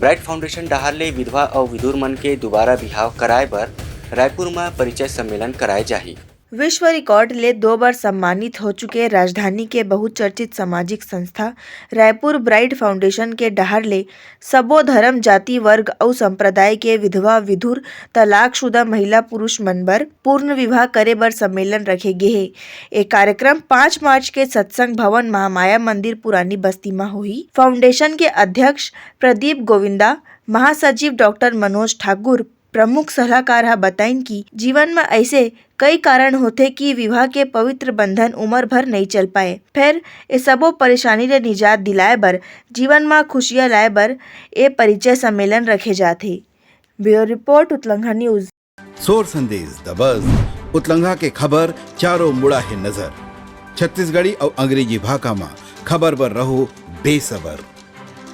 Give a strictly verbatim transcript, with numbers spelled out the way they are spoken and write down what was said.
Bright foundation डहार ले विधवा अउ विधुर मन के दुबारा बिहाव कराए बर रायपुर म परिचय सम्मेलन कराए जाही। विश्व रिकॉर्ड ले दो बार सम्मानित हो चुके राजधानी के बहुचर्चित सामाजिक संस्था रायपुर ब्राइट फाउंडेशन के डहार ले सबो धर्म, जाति, वर्ग अउ संप्रदाय के विधवा, विधुर, तलाकशुदा महिला, पुरुष मन बर पूर्ण विवाह करे बर सम्मेलन रखे गे हे। ए कार्यक्रम पाँच मार्च के सत्संग भवन महामाया मंदिर पुरानी बस्ती म होही। फाउंडेशन के अध्यक्ष प्रदीप गोविंदा, महासचिव डॉक्टर मनोज ठाकुर, प्रमुख सलाहकार ह बताइन कि जीवन म ऐसे कई कारण होथे कि विवाह के पवित्र बंधन उम्र भर नइ चल पाए। फेर ए सबो परेशानी ले निजात दिलाए बर, जीवन म खुशियां लाए बर ए परिचय सम्मेलन रखे जाथे। Bureau report, Utlangha news. सोर संदेश दबस, उतलंघा के खबर चारों मुड़ा हे नजर। छत्तीसगढ़ी अउ अंग्रेजी भाखा म खबर बर रहो बेसबर।